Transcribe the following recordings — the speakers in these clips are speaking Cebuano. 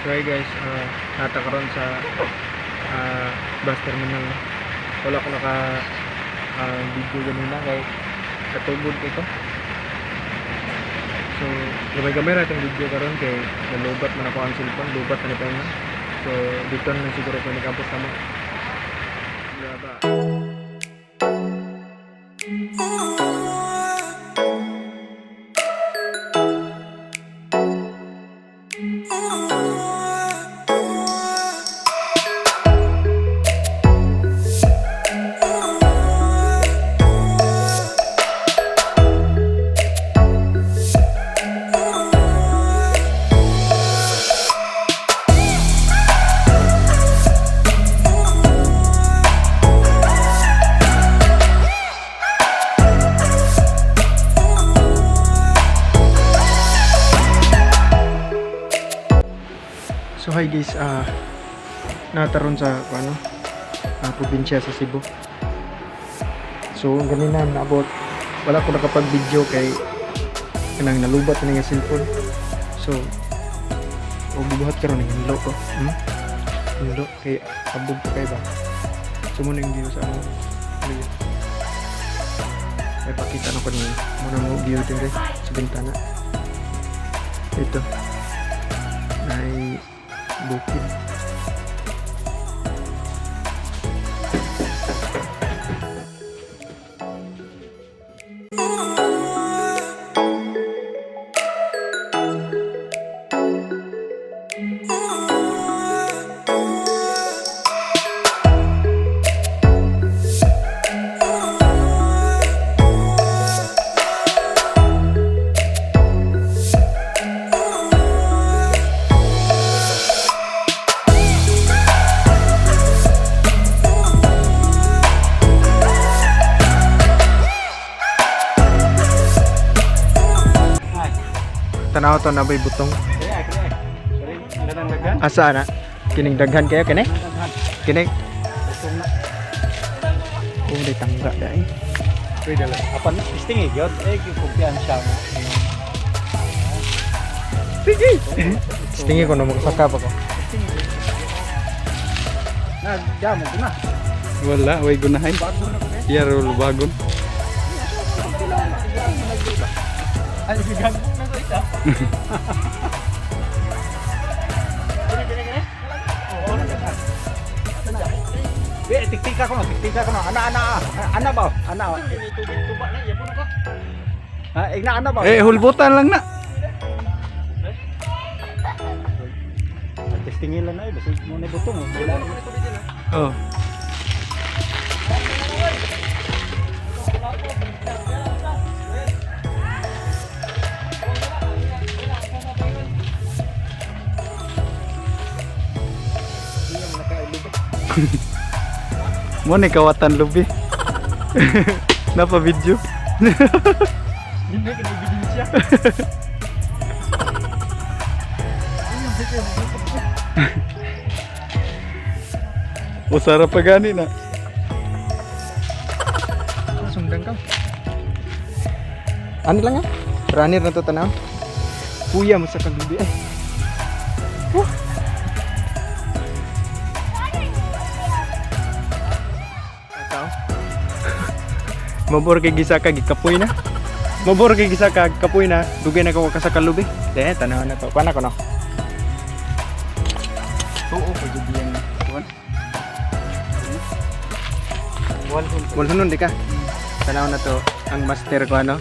So hi guys, nata karon sa bus terminal, no? Wala ko naka video ganina kay katugod ko. So, gamay-gamay ra itong video karon kay nalubat man ako ang cellphone, lubat na ni pa na. So, dito na lang siguro ko nagabot kamo. Baba. So hi guys, nataron sa ano, probinsya sa Cebu. So ang ganina naabot, wala ko nakapag-video kay kanang nalubat na nga cellphone. So o bubuhat karon ning hinlo ko. Hinlo kay abog pa kay ba. So muna yung view sa amo. Ano yun? May pakita na ko niyo. Muna mo view dire sa bintana. Ito. May bukid. Tanaw to na ba'y butong? Asa na? Kining daghan kayo kini? Kini? Oh, di tangga dai. Pwede lang. Apan testing eh gyud eh kumpiyansa mo. Sige. Tingin ko na magsaka pa ko. Na damo na. Wala, way gunahay. Iya, roll bagon. Ay gigan na ko isa. Be, tiktika ko no, tiktika ko no. Ana ana ana ba? Ana. Ha, igna ana ba? Eh, hulbutan lang na. Testingin lang na eh, basta mo na butong. Wala na. Oh. Mo ni kawatan lubi. Napa video. Hindi ka ebidensya. Usara pa gani na. Sundan ka. Ano lang ah? Runner na to tanaw. Kuya mo sa kagabi eh. Wah. Tao. Mabor kay gisaka gikapoy na. Mabor kay gisaka kapoy na. Dugay na ko ka sa kalubi. De, tanaw na to. Kuan ako no. Oo, pa jud yang kuan. Wala nun di ka. Tanaw na to ang master ko ano,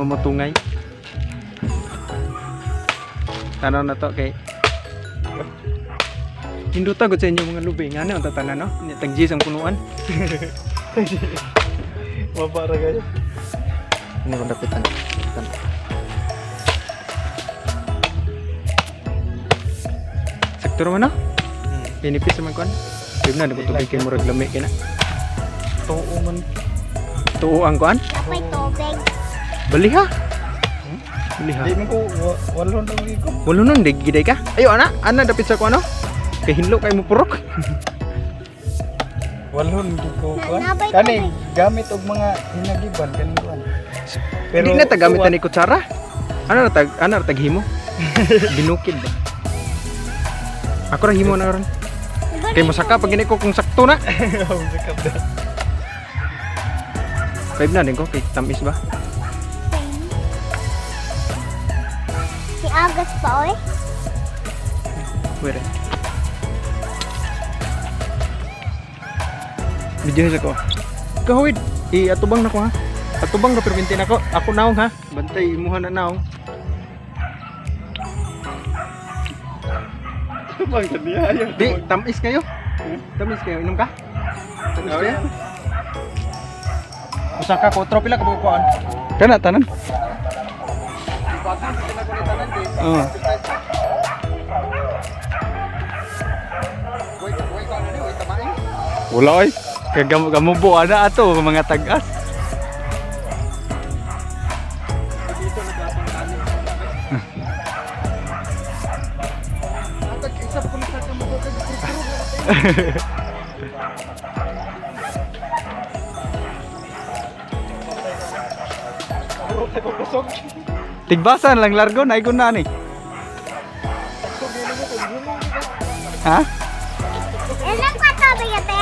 mamutungay. Tanaw na to kay Hinduta gud sa inyo mga lubi nga ano ang tatanan no. Nya tag-G's ang punuan. Mabara kayo. Ano kung dapitan? Dapitan. Sektor man no? Pinipis naman kuan. Di na dapat tubig kay murag lami kay na. Tuo man. Tuo ang kuan. May tubig. Bali ha. Bali ha. Di man ko walon ra ko. Walo nun, di giday ka. Ayo ana, ana dapit sa kuano. Kay hinlo kay mo purok. Walon gid ko kuan. Nabay Kani tubig. gamit og mga hinagiban kaning kuan. Pero di na tagamit ni kutsara. Ano na tag ano na taghimo? Binukid ba? Ako ra himo na ron. Kay mosaka pag gini ko kung sakto na. 5 na din ko kay tamis ba? Si Agas pa, oy. Where? Video sa ko. Kahuid, i-atubang na ko ha. Atubang na perminti na ko. Ako naong ha. Bantay imuha na naong. Bang kaniya ayaw. Di, tamis kayo. Tamis kayo. Inom ka? Tamis kayo? Usa ka ko, pila ka bukuan. Kana tanan. Oh. Wala oy. Kagam gamubo ana ato mga tag-as. Tigbasan lang largo na igon na ni. Ha? Ilang ka to, bebe?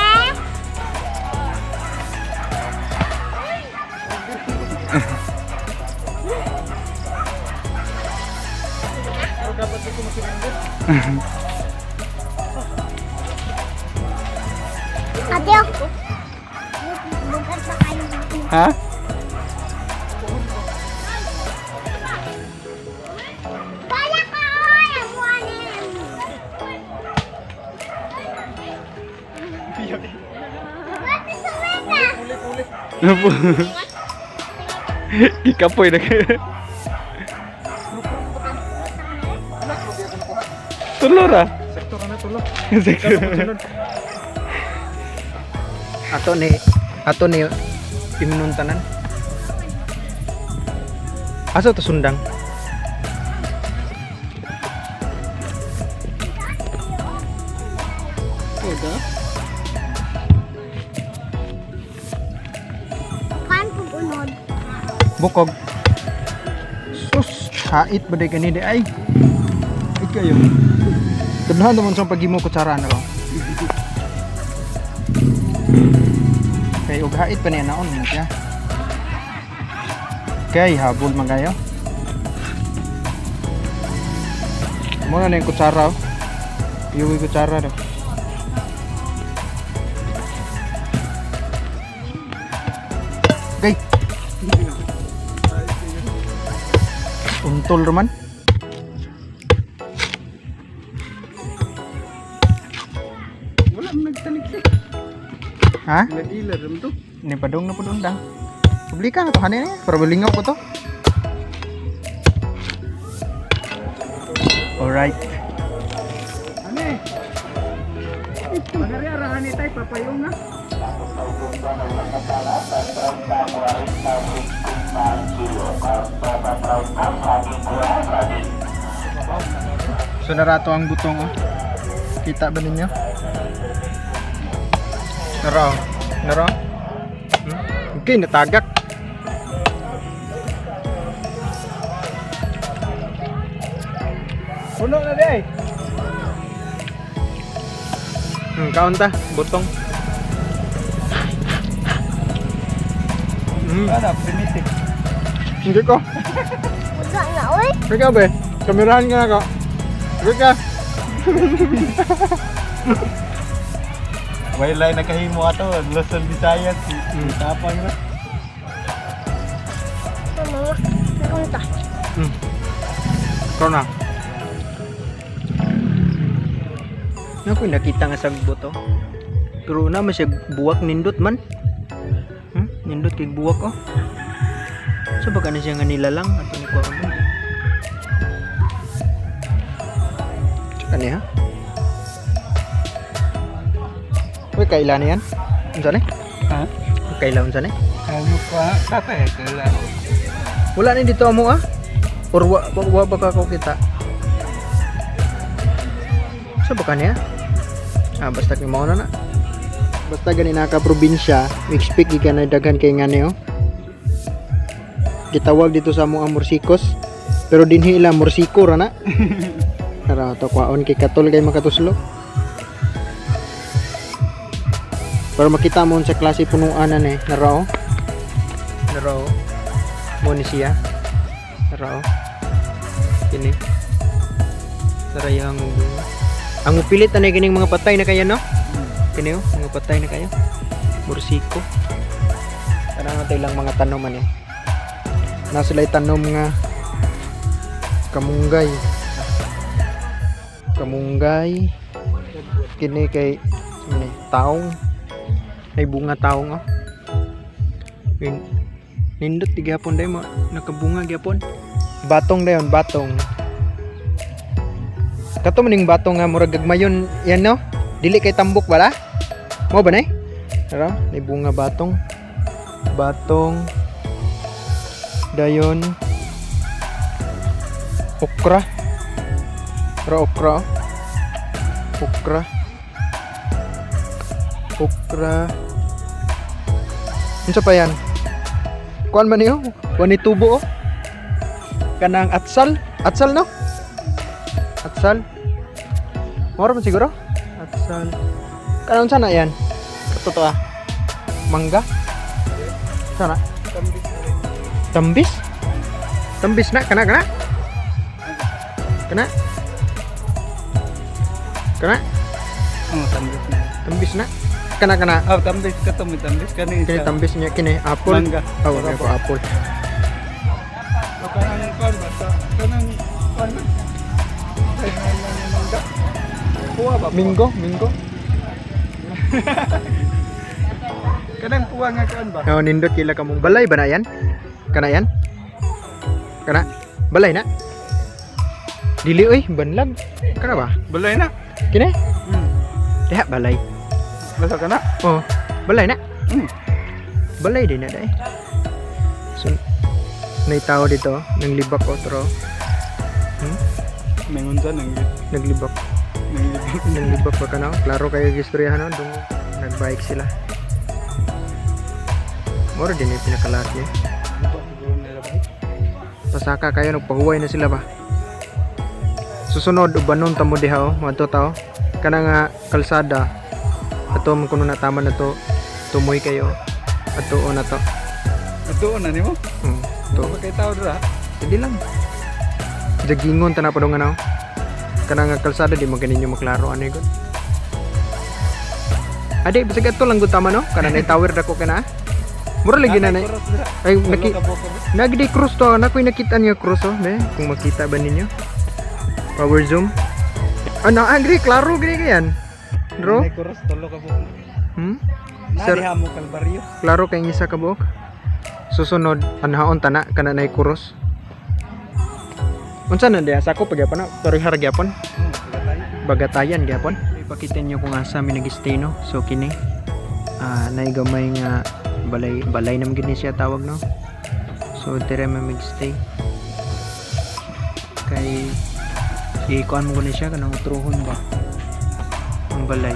Ate, bukas pa kayo. Ha? Bala ka, oy! Ang buwanin! Bakit sumita? Gikapoy na kayo. Tulo ra. Sakto ka na tulo. Sakto. Ato ni imnon tanan. Asa to sundang? Kan pug unod. Bukog. Sus, hait ba day kani di ay? Ay kayo. Tadhan naman sa paghimo kutsara na ba? Kay og hait pa niya naon mo siya. Kay habol man kayo. Mo na yung kutsara. Oh. Iuwi kutsara daw. Okay. Untol raman. Wala man nagtanik. Ha? Nagila ram to. Ni padong na pud undang. Publika na to hanin eh. Para balingaw ko to. Alright. Ane. Manari arahan ni tay papayong ha. So narato ang butong oh. Kita ba ninyo? Nara. Oh. Nara. Okay, natagak. Puno na day. Kaon ta, butong. Ana primitive. Hindi ko. Uga na, oy. Ikaw ba? Kamerahan ka na ko. Ikaw. Wala nakahimo ato Luzon Visayas. Tapang na. Mama, nakunta. Ikaw na. Ano ko nakita nga sa buto? Pero una man siya buwak nindot man. Nindot kay buwak oh. So baka na siya nga nilalang ato ni ko ano. Tsaka niya. Uy, kaila na yan? Unsa ni? Ha? Kaila unsa ni? Ano pa? Kapay kala. Wala ni dito amo ah. Or wa baka ko kita. Sa baka niya? Ah, basta kay mao na na. Basta gani na ka probinsya, expect gikan na daghan kay nga niyo. Gitawag dito sa among ang Mursikos. Pero dinhi ila Mursiko ra na. Tara to kwaon kay katol kay makatuslok. Pero makita mo sa klase punuan na eh. Narao. Narao. Mo ni siya. Narao. Kini. Sarayang bunga. Ang mupilit na kining mga patay na kayo, no? Kini oh, mga patay na kayo. Mursiko. Kanang nga lang mga tanoman eh. Na sila tanom nga kamunggay. Kamunggay. Kini kay ano ni taong. Ay bunga taong oh. Nindot di gihapon day mo nakabunga gihapon. Batong dayon, batong. Kato maning batong nga murag gagmayon yan no? Dili kay tambok bala? Mo ba nay? Tara, may bunga batong. Batong. Dayon. Okra. Tara okra. Oh. Okra. Okra. Unsa pa yan? Kuan man niyo? Kuan ni tubo oh. Kanang atsal. Atsal no? Atsal. Moro man siguro? Atsal. Kanang sana yan? Totoo ah. Mangga? Sana? Tambis? Tambis na kana kana? Kana? Kana? Oh, tambis na. Tambis na. Kana kana. Oh, tambis ka to, may tambis ka ni Kini isa. tambis niya kini apple. Mangga. Oh, okay, ko apple. O, kanang kuan ba? Kanang kuan ba? Ay, kanang mangga. Kuha ba? Minggo, minggo. Kanang kuha nga kuan ba? Oh, nindot kila kamong balay ba na yan? Kana yan? Kana? Balay na? Dili oy, banlag. Kana ba? Balay na. Kini? Diha balay. Basta ka na. Oh, balay na. Balay din na dai. So, may tao dito, nanglibak otro. Nangunsa nang Naglibak. nanglibak. Nanglibak pa ka na. Klaro kayo istorya no, dung nagbike sila. Moro din yung pinakalaki. Pasaka kayo nagpahuway na sila ba. Susunod ubanon ta mo diha oh, madto tao. Kana nga kalsada ato man kuno na tama na to tumoy kayo ato o na to. Ato na nimo. To. Ba kay tao dira? Hindi lang. Jagingon ta na pa dong ano. Kana nga kalsada di man ganinyo maklaro ano yun. Ade bisag ato lang gud tama no? Kana na tower dako kana. Mura lagi na na. Ay naki nagdi cross to na ko'y nakita niya cross oh, be. Kung makita ba ninyo. Power zoom. Ano, angry klaro gini kayan. Bro? Nay cross tulo ka buok. Sir, Nadiha mo kalbaryo. klaro kay isa ka buok. Susunod anhaon tana kana nay kuros. Unsa na diha sako pa gyapon na parihar gyapon. Bagatayan gyapon. Ipakita niyo kung asa mi nag-stay no. So kini nay gamay nga balay balay nam gid ni siya tawag no. So dire man mag-stay. Kay ikuan mo gani siya kanang utruhon ba ang balay.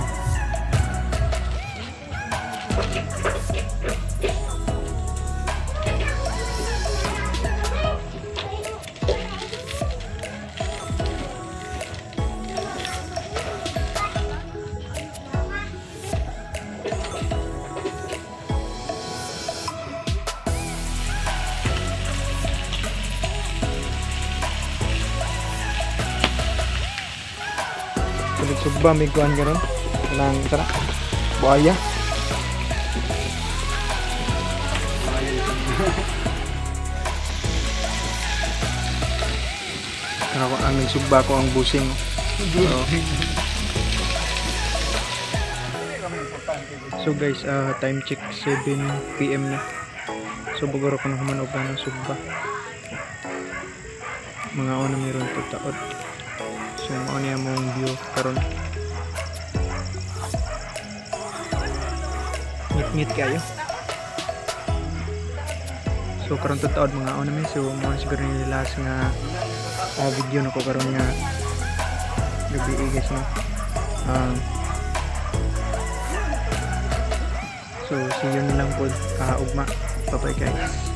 Kulit sugba may kuan karon. Kanang tara. Buaya. Kana ko ang nagsugba ko ang busing. So, so guys, time check 7 PM na. So bagoro ko na human og ng sugba. Mga una meron to taot. So mao niya mong view karon. Ngit-ngit kayo. So karon to taod mga una mi, so mao na siguro ni last nga video nako karon nga gabi eh, guys no. So see you na lang po ugma. Bye bye guys.